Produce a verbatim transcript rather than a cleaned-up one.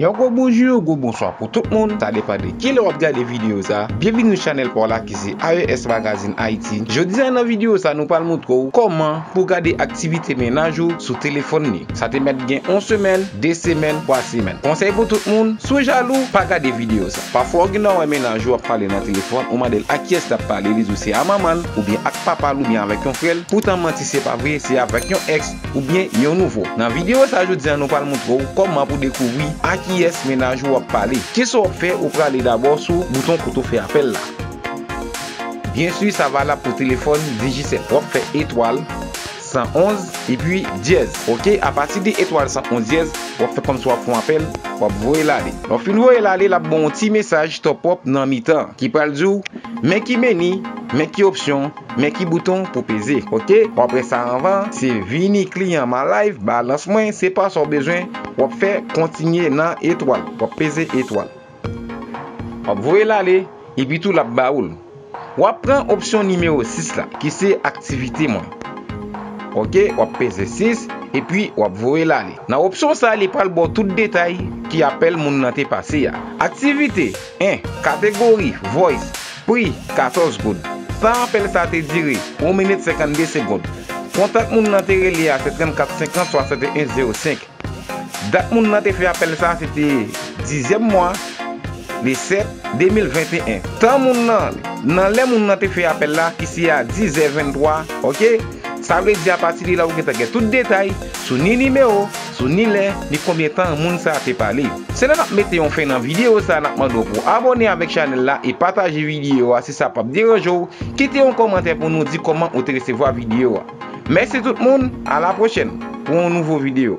Yon gwo bonjou, yon gwo bonswa pou tout moun, sa depann de kilè w ap gade videyo sa. Byenvini sou chanèl pa w la ki se A E S Magazine Haïti. Jodi a nan videyo sa nou pral montre w kòman pou gade aktivite mennaj ou sou telefòn li. Sa te mèt gen yon semèn, de semèn, twa semèn. Konsèy pou tout moun, si w jalou, pa gade videyo sa. Pafwa w gen dwa wè mennaj ou ap pale nan telefòn, ou mande l ak kiyès l ap pale, li di w se a manman l, oubyen ak papa l, oubyen avèk yon frè l. Poutan manti se pa vre, se avèk yon èks oubyen yon nouvo. Nan videyo sa jodi a nou pral montre w kòman pou dekouvri a kiyès mennaj ou ap pale. Kisa w ap fè, ou prale dabò sou bouton kote w fè apèl la. Byen si sa valab pou telefòn Digicel. W ap fè etwal san onz epi dyèz. Oke, apati de etwal san onz dyèz, w ap fè kòmsi w ap fè yon apèl, w ap voye l ale. Lè w fin voye l ale, l ap ba w yon ti mesaj top up nan mitan ki pral di w men ki meni, men ki opsyon, men ki bouton pou peze. Oke, w ap wè sa anvan, se vini kliyan My Life, balans mwen, se pa sa w bezwen, w ap fè kontinye nan etwal, w ap peze etwal. W ap voye l ale, epi tou l ap ba ou l. W ap pran opsyon nimewo sis la, ki se aktivite mwen. Oke, w ap peze sis, epi w ap voye l ale. Nan opsyon sa, li pral ba w tout detay ki apèl moun nan te pase a. Aktivite en, kategori, voice, pri, katòz goud. Tan apèl sa te dire, yon minit senkannde segonn. Kontak moun nan te rele a se trannkat senkant swasanteyen zewo senk. Dat moun nan te fè apèl sa se te dizyèm mwa, le sèt, de mil venteyen. Tan moun nan, nan lè moun nan te fè apèl la, ki se a dizè venntwa, oke? Sa vle di apati de la ou gentan gen tout detay sou ni nimewo, sou ni lè, ni konbyen tan moun sa te pale. Se la n ap mete yon fen nan videyo sa, n ap mande w pou abòne avèk chanèl la e pataje videyo a si sa p ap deranje w. Kite yon kòmantè pou nou di kòman ou te resevwa videyo a. Mèsi tout moun, a la pwochèn pou yon nouvo videyo.